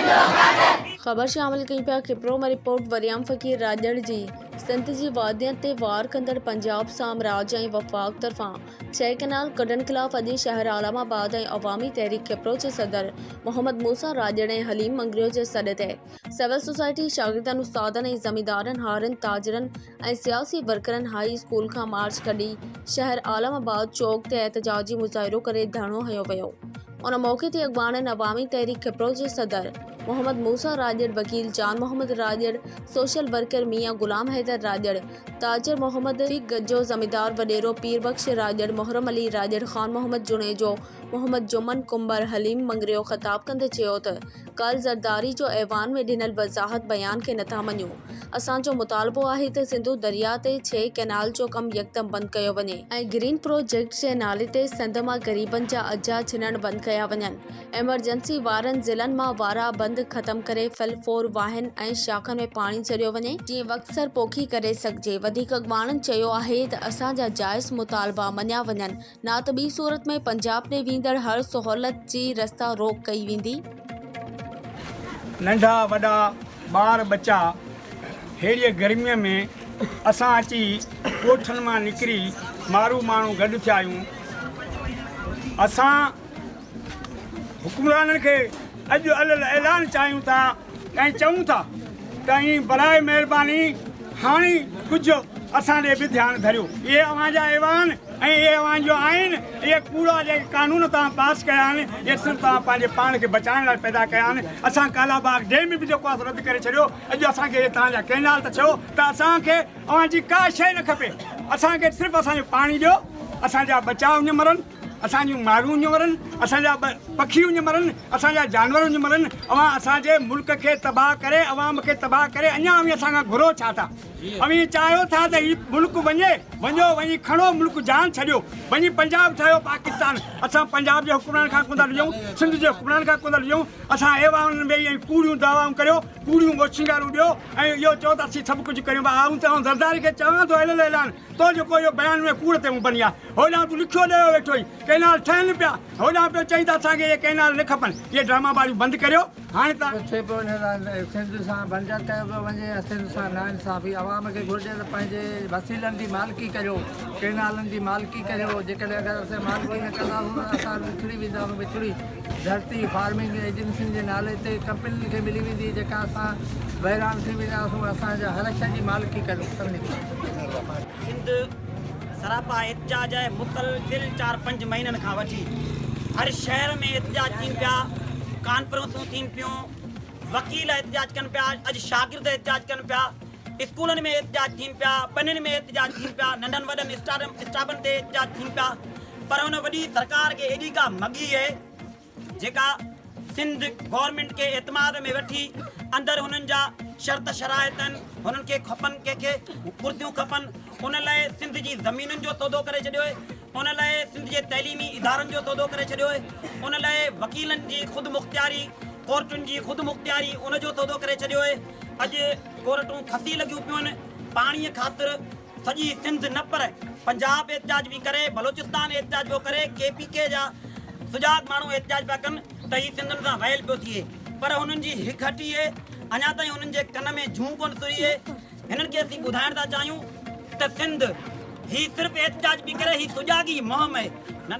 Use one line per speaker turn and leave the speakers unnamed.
خبر شامل ڪئي پيا کپرو مان رپورٽ وريام فقير راڄڙ جي سنڌ جي وادين تي وار ڪندڙ پنجاب سامراج ۽ وفاق طرفان ڇهه ڪئنال ڪڍڻ خلاف اڄ شهر عالم آباد ۽ عوامي تحريڪ کپرو جي صدر محمد موسيٰ راڄڙ ۽ حليم مڱريو جي سڏ تي سول سوسائٽي شاگردن استادن ۽ زميندارن هارين تاجرن ۽ سياسي ورڪرن هائي اسڪول کان مارچ ڪڍي شهر عالم آباد چوڪ تي احتجاجي مظاهرو ڪري ڌرڻو هنيو ويو. ان موقعي تي اڳواڻن عوامي تحريڪ کپرو جي صدر محمد موسيٰ راڄڙ، وڪيل جان محمد راڄڙ، سوشل ورڪر ميان غلام حيدر راڄڙ، تاجر محمد رفيق گجو، زميندار وڏيرو پير بخش راڄڙ، محرم علي راڄڙ، خان محمد جوڻيجو، محمد جمن ڪنڀر، حليم مڱريو خطاب ڪندي چيو ته ڪالهه زرداري جو ايوان ۾ ڏنل وضاحت بيان کي نٿا مڃون، اسان جو مطالبو آهي ته سنڌو درياء تي ڇهه ڪئنال جو ڪم يڪدم بند ڪيو وڃي ۽ گرين پروجيڪٽ جي نالي تي سنڌ مان غريبن جا اجها ڇنڻ بند ڪيا وڃن، ايمرجنسي وارن ضلعن مان وارا بند ختم ڪري ڦل ڦور واهن ۽ شاخن ۾ پاڻي ڇڏيو وڃي، جيئن وقت سر پوکي ڪري سگهجي، وڌيڪ اڳواڻن چيو آهي ته اسان جا جائز مطالبا مڃيا وڃن نه ته ٻي صورت ۾ پنجاب ڏي ويندڙ هر سهولت جي رستا روڪ ڪئي ويندي.
ننڍا وڏا ٻار ٻچا ههڙيء گرميء ۾ اسان اچي ڳوٺن مان نڪري مارو ماڻهو گڏ ٿيا آهيون. اسان حڪمرانن کي اڄ علي الاعلان چاهيون ٿا ۽ چئون ٿا ته اوهين براء مهرباني هاڻي ڪجهه اسان ڏي به ڌيان ڌريو. اهي اوهان جا ايوان ۽ اهي اوهان جو آئين، اهي ڪوڙا جيڪي قانون توهان پاس ڪيا آهن، اهي صرف توهان پنهنجي پاڻ کي بچائڻ لاء پيدا ڪيا آهن. اسان ڪالا باغ ڊيم به جيڪو آهي سو رد ڪري ڇڏيو. اڄ اسان کي اهي توهان جا ڪئنال ته ڇو ته اسان کي اوهان جي ڪا شيء نه کپي. اسان کي صرف اسان جو پاڻي ڏيو، اسان جا ٻچا اڃ مرن. اسان جون مارون اڃ مرن، اسان جا پکي اڃ مرن، اسان جا جانور اڃ مرن، اوهان اسان جي ملڪ کي تباهه ڪري عوام کي تباهه ڪري اڃا اوهين اسان کان گهرو ڇا ٿا؟ اوهين چاهيو ٿا ته هي ملڪ وڃي، وڃو وڃي کڻو ملڪ جان ڇڏيو، وڃي پنجاب ٺاهيو پاڪستان، اسان پنجاب جي حڪمرانن کان ڪونه ٿا ڊڄون، سنڌ جي حڪمرانن کان ڪونه ٿا ڊڄون، اسان ايوانن ۾ ويهي ۽ ڪوڙيون دعوائون ڪريو، ڪوڙيون اوڇنگارون ڏيو ۽ اهو چئو ته اسين سڀ ڪجهه ڪريون ٿا، آئون ته آئون زرداري کي چوان ٿو اعلان اعلان تو جيڪو اهو بيان ۾ ڪوڙ تي مبني آهي، هوڏانهن تون لکيو ڏيو ويٺو آهين، ڪئنال ٺهن پيا، هوڏانهن پيو چئين ته اسان کي اهي ڪئنال نه کپن، اهي ڊراما بازيون بند ڪريو، هاڻي ته.
ٿئي پيو ان لاء سنڌ سان بنجر ڪيو پيو وڃي ۽ سنڌ سان ناانصافي عوام کي گهرجي ته پنهنجي وسيلن جي مالڪي ڪريو ڪئنالن جي مالڪي ڪريو جيڪڏهن اگر اسين مالڪي نه ڪنداسون ته اسان وڇڙي وينداسون وڇڙي ڌرتي فارمنگ ايجنسين جي نالي تي ڪمپنين کي ملي ويندي جيڪا اسان ويران ٿي وينداسون اسان جا هر شيء جي مالڪي ڪريو سڀني کي.
سنڌ سراپا احتجاج آهي مسلسل چار پنج مهينن کان وٺي هر شهر ۾ احتجاج ٿين پيا ڪانفرنسون ٿين پيون وڪيل احتجاج ڪن پيا اڄ شاگرد احتجاج ڪن پيا اسڪولن ۾ احتجاج ٿين پيا ٻنين ۾ احتجاج ٿين پيا ننڍن وڏن اسٽاپن تي احتجاج ٿين پيا پر ان وڏي سرڪار کي ايڏي ڪا مڳي آهي جيڪا سنڌ گورنمينٽ کي اعتماد ۾ وٺي اندر هنن جا شرط شرائط آهن هنن کي کپن ڪنهن کي ڪرسيون کپن ان لاء سنڌ جي زمينن جو سودو ڪري ڇڏيو آهي ان لاء سنڌ جي تعليمي ادارن جو سودو ڪري ڇڏيو آهي ان لاء وڪيلن جي خود مختياري ڪورٽن جي خود مختياري ان جو سودو ڪري ڇڏيو آهي اڄ ڪورٽون کسي لڳيون پيون آهن پاڻي خاطر سڄي سنڌ نه پر پنجاب احتجاج به ڪري، بلوچستان احتجاج پيو ڪري، ڪي پي ڪي جا سجاڳ ماڻهو احتجاج پيا ڪن ته هي سنڌين سان ويل پيو ٿئي پر هنن جي هڪ هٽي اهي اڃا تائين هنن جي ڪن ۾ جون ڪونه سري اهي هنن کي اسين ٻڌائڻ ٿا چاهيون ته سنڌ هي صرف احتجاج پئي ڪري هي سجاڳي مهم اهي نه.